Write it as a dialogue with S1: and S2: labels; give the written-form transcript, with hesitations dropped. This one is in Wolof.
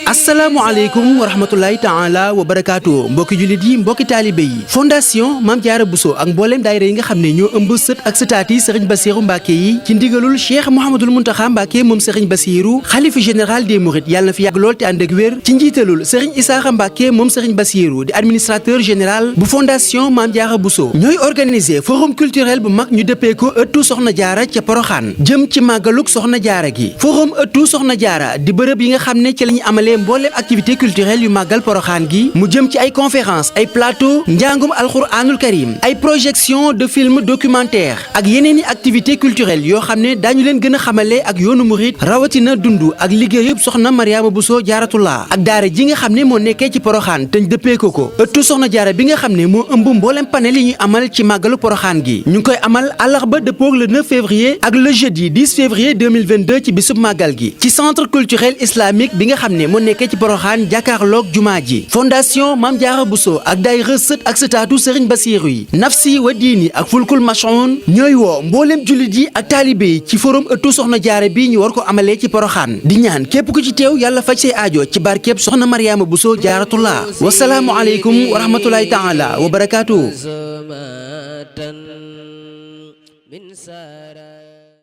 S1: asalaamaaleykum wa rahmatulahi taala wa barakaatu mbokki jullit yi mbokki taalibe yi fondation Mame Diarra Bousso ak mbooleem daayira yi nga xam ne ñoo ëmb sët ak sëtaati sëriñ Bassirou Mbacke yi ci ndigalul Cheikh Mouhamadoul Mountakha Mbacke moom sëriñ Bassirou xalifa général des mourides yàlla na fi yàgg lool te ànd ak wér ci njiitalul sëriñ Issakha Mbacke moom sëriñ Bassirou di administrateur général bu fondation Mame Diarra Bousso ñooy organiser forum culturel bu mag ñu dëppee ko ëttu Soxna Jaara ca Poroxaan jëm ci màggaluk Soxna Jaara gi forum ëttu Soxna Jaara di bërëb yi nga xam ne ci la ñu amalee mbooleem activité culturelle yu màggal Poroxaan gi mu jëm ci ay conférence ay plateau njàngum alxuraanul karim ay projection de film documentaire ak yeneen i activité culturelle yoo xam ne daañu leen gën a xamale ak yoonu murit rawatina dund ak liggéeyub soxna Mariama Bousso Jaaratullah ak daara ji nga xam ne moo nekkee ci Poroxaan te ñu dëppee ko ëttu Soxna Jaara bi nga xam ne moo ëmb mbooleem panel yi ñuy amal ci màggalu Poroxaan gi ñu ngi koy amal àllarba dëppoog le 9 février ak le jeudi 10 février 2022 ci bisub màggal gi ci centre culturel islamique bi nga xam ne moo nekkee ci Poroxaan jàkkaarloog jumaa ji fondation Mame Diarra Bousso ak daayira sët ak sëtaatu Serigne Bassirou yi nafsi wa diini ak fulkul machoon ñooy woo mbooleem jullit yi ak taalibe yi ci forum ëttu Soxna Jaara bi ñu war ko amalee ci Poroxaan di ñaan képp ku ci teew yàlla faj say aajo ci barkeeb soxna Mariama Bousso Jaaratullah wasalaamu aleykum wa rahmatulahi taala wa barakaatu.